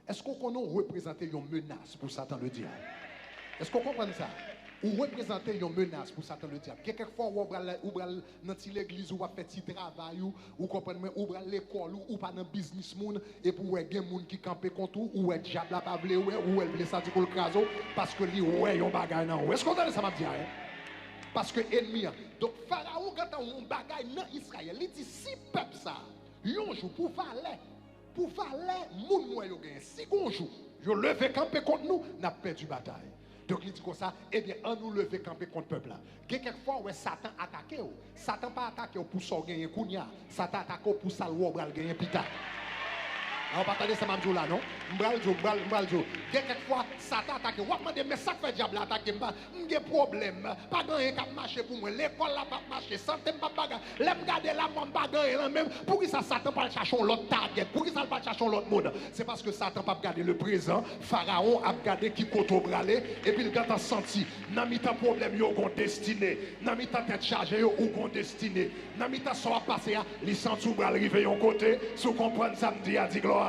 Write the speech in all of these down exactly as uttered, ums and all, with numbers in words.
Èske w konnen w reprezante yon menas pou Satan Ledyab? Èske w konprann sa? Ou reprezante yon menas pou Satan Ledyab. Gen kèk fwa ou pral, ou pral nan ti legliz ou, w ap fè ti travay ou, ou konprann mwen, ou pral lekòl ou, ou pa nan biznis moun, epi w wè gen moun ki kanpe kont ou, ou wè dyab la pa vle wè, ou wè l vle sa di pou l kraze w, paske li wè yon bagay nan ou. Èske w tande sa m ap di a, en? Paske enmi an. Donk, Farawon gentan wè yon bagay nan Izrayèl. Li di, si pèp sa, yon jou, pou valè, pou valè moun mwen yo genyen, si gon jou yo leve kanpe kont nou, n ap pèdi batay. Donk, li di konsa, ebyen, ann nou leve kanpe kont pèp la. Gen kèk fwa, w wè Satan atake w. Satan pa atake w pou sa w genyen kounye a. Satan atake w pou sa l wè w pral genyen pita. A, w pa tande sa m ap di w la, non? M pral di w, m pral, m pral di w. Gen kèk fwa, Satan atake w. W ap mande, men sa k fè dyab la atake m? Pa, m gen pwoblèm. Pa gen anyen k ap mache pou mwen. Lekòl la p ap mache. Sante m p ap bagay. Lè m gade la, mwen m pa gen anyen nan men m. Poukisa Satan pa al chache yon lòt tagèt? Poukisa l pa al chache yon lòt moun? Se paske Satan p ap gade le prezan. Farawon ap gade ki kote w prale. Epi l gentan santi, nan mitan pwoblèm yo, w gon destine. Nan mitan tèt chaje yo, ou gon destine. Nan mitan sa w ap pase a, li santi w pral rive yon kote. Si w konprann sa m di a, di glwa.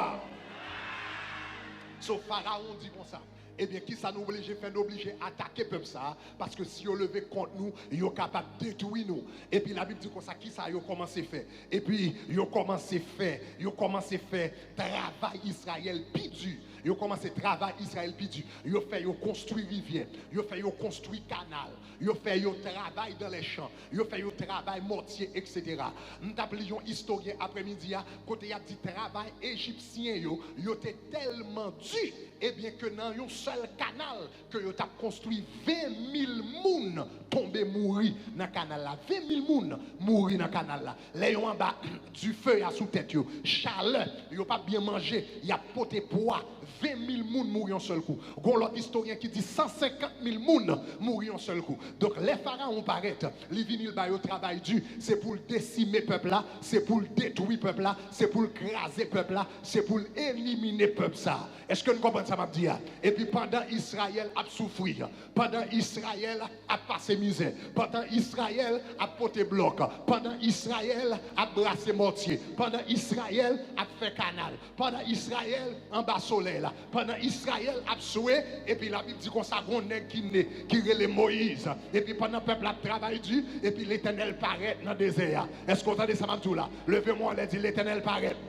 So, Farawon di konsa, ebyen, kisa nou oblije fè? Nou oblije atake pèp sa a, paske si yo leve kont nou, yo kapab detwi nou. Epi Labib di konsa, kisa yo kòmanse fè? Epi yo kòmanse fè, yo kòmanse fè travay Izrayèl pi di. Yo kòmanse travay Izrayèl pi di. Yo fè yo konstwi rivyè, yo fè yo konstwi kanal, yo fè yo travay dans les champs, yo fè yo travay mòtye, etsetera. M t ap li yon istoryen aprèmidi a, kote y ap di travay Ejipsyen yo, yo te tèlman di, ebyen, ke nan yon sèl kanal ke yo t ap konstwi, ven mil moun tonbe mouri nan kanal la. Ven mil moun mouri nan kanal la. Lè yo anba dife a sou tèt yo, chalè, yo p ap byen manje, y ap pote pwa, ven mil moun mouri yon sèl kou. Gon lòt istoryen ki di san senkant mil moun mouri yon sèl kou. Donk, lè Farawon parèt, li vini, l ba yo travay di, se pou l desime pèp la, se pou l detwi pèp la, se pou l kraze pèp la, se pou l elimine pèp sa. Èske n konprann sa m ap di a? Epi pandan Izrayèl ap soufri, pandan Izrayèl ap pase mizè, pandan Izrayèl ap pote blòk, pandan Izrayèl ap brase mòtye, pandan Izrayèl ap fè kanal, pandan Izrayèl anba solèy la, pandan Izrayèl ap swe, epi Labib di konsa, gon nèg ki ne, ki rele Moyiz. Epi pandan pèp la ap travay di, epi Letènèl parèt nan dezè a. Èske w tande sa m ap di w la? Leve men w anlè, di, Letènèl parèt.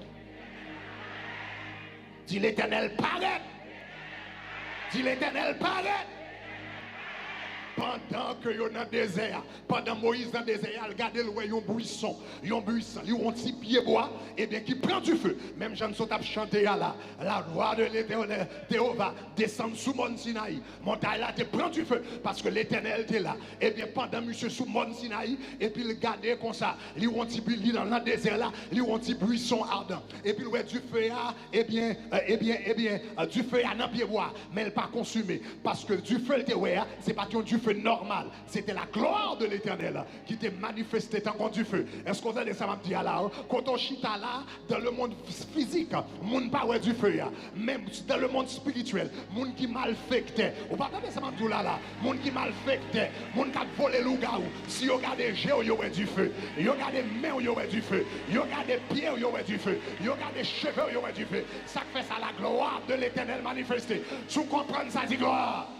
Di, Letènèl parèt. Di, Letènèl parèt. Pandan ke yo nan dezè a, pandan Moyiz nan dezè a, l gade, l wè yon bwison, yon bwison, li wè yon ti pyebwa, ebyen, ki pran dife. Menm jan n sot ap chante a la, la gloire de l'Éternel, Jewova desann sou mòn Sinayi. Montay la te pran dife, paske Letènèl te la. Ebyen, pandan misye sou mòn Sinayi, epi l gade konsa, li wè yon ti bwi-, li nan, nan dezè la, li wè yon ti bwison adan. Epi l wè dife a, ebyen, e, ebyen, ebyen, e, dife a nan pyebwa, men l pa konsime. Paske dife l te wè a, se pa t yon dife nòmal. Se te la gloire de l'Éternel ki te manifeste tankou dife. Èske w tande sa m ap di a la, wi? Kote w chita la, dans le monde physique, moun pa wè dife a. Men dans le monde spirituel, moun ki malfektè. Ou pa tande sa m ap di w la la? Moun ki malfektè, moun k ap vole lougawou, si yo gade je w, yo wè dife. Yo gade men w, yo wè dife. Yo gade pye w, yo wè dife. Yo gade cheve w, yo wè dife. Sa k fè sa, la gloire de l'Éternel manifeste. Si w konprann sa, di glwa.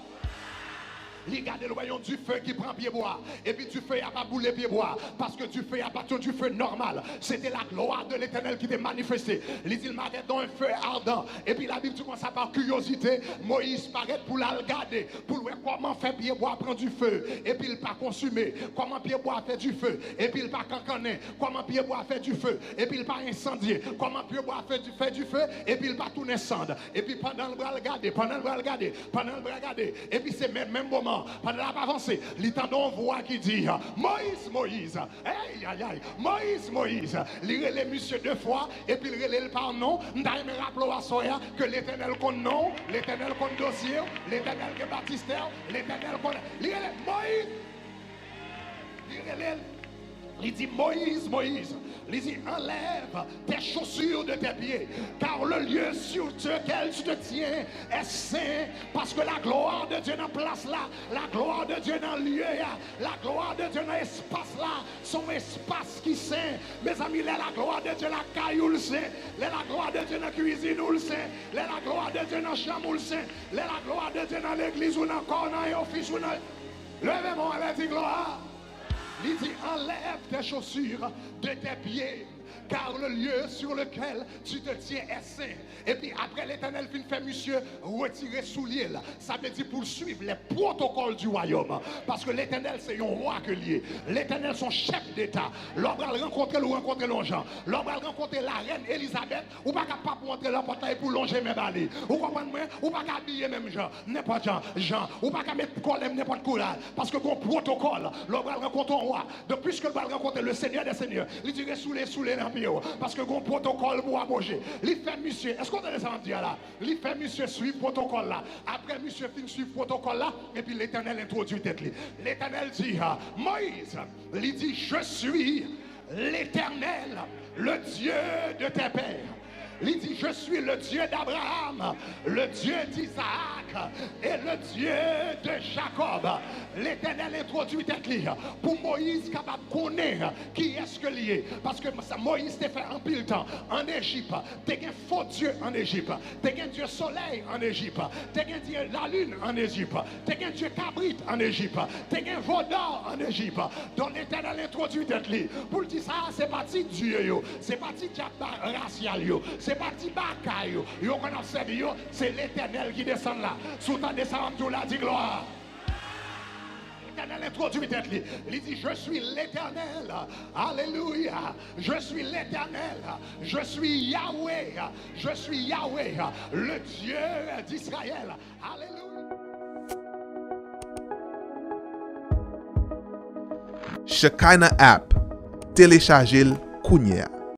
Li gade, l wè yon dife ki pran pyebwa. Epi dife a pa boule pyebwa, paske dife a pa t yon dife nòmal. Se te la gloire de l'Éternel ki te manifeste. Li di l, m avè dans un feu ardent. Epi Labib di konsa, pa kiryozite, Moyiz parèt pou l al gade, pou l wè kòman fè pyebwa pran dife, epi l pa konsime, kòman pyebwa fè dife, epi l pa kankannen, kòman pyebwa fè dife, epi l pa ensandye, kòman pyebwa fè di-, fè dife, epi l pa tounen sann. Epi pandan l pral gade, pandan l pral gade, pandan l pral gade, epi se menm, menm moman, pandan l ap avanse, li tande yon vwa ki di, Moyiz, Moyiz, ey, ay, ay, Moyiz, Moyiz. Li rele misye de fwa, epi l rele l pa non. M ta renmen raple w aswè a ke Letènèl konn non w, Letènèl konn dosye w, Letènèl gen batistè w, Letènèl konn. Li rele Moyiz. Li rele l. Li di, Moïse, Moïse, li di, enlève tes chaussures de tes pieds, car le lieu sur lequel tu te tiens est saint, paske la gloire de Dieu nan plas la, la gloire de Dieu nan lye a, la gloire de Dieu nan espas la, se yon espas ki sen. Mezanmi, lè la gloire de Dieu lakay ou, l sen. Lè la gloire de Dieu nan kwizin ou, l sen. Lè la gloire de Dieu nan chanm ou, l sen. Lè la gloire de Dieu nan legliz ou, nan kò, nan ofis ou, nan... Leve men w anlè, di glwa. Li di, enlève tes chaussures de tes pieds, car le lieu sur lequel tu te tiens est saint. Epi apre Letènèl fin fè misye retire soulye l, sa vle di pou l swiv les protocoles du royaume. Paske Letènèl se yon wa ke l ye. Letènèl se yon chèf deta. Lè w pral rankontre l, ou rankontre l yon jan. Lè w pral rankontre larèn Elizabèt, ou pa ka p ap rantre nan pòt la epi w lonje men ba li. Ou konprann mwen? Ou pa ka abiye menm jan, nenpòt jan, jan. Ou pa ka met kòlè nenpòt koulè. Paske gon pwotokòl. Lè w pral rankontre yon wa, donk piske l pral rankontre le Seigneur des Seigneurs, li di resoule, soule nan pye w. Paske gon pwotokòl pou w ap bouje. Li fè misye, èske w tande sa m ap di a la? Li fè misye swiv pwotokòl la. Apre misye fin swiv pwotokòl la, epi Letènèl entwodui tèt li. Letènèl di, Moïse, li di, je suis Letènèl, le Dieu de tes pères. Li di, je suis le Dieu d'Abraham, le Dieu d'Isaac et le Dieu de Jacob. Letènèl entwodui tèt li pou Moyiz kapab konnen kiyès ke l ye. Paske Moyiz te fè anpil tan ann Ejip. Te gen fo dye ann Ejip. Te gen dye solèy ann Ejip. Te gen dye lalin ann Ejip. Te gen dye kabrit ann Ejip. Te gen vodò ann Ejip. Donk Letènèl entwodui tèt li pou l di sa a se pa ti dye yo, se pa ti dyab rasyal yo, se pa ti baka yo, yo konn ap sèvi yo, se Letènèl ki desann la. Si w tande sa m ap di w la, di glwa. Letènèl entwodui tèt li. Li di, je suis Letènèl. Alelouya. Je suis Letènèl. Je suis Yahweh. Je suis Yahweh, le Dieu d'Israël. Alelouya. Shekinah app, telechaje l kounye a.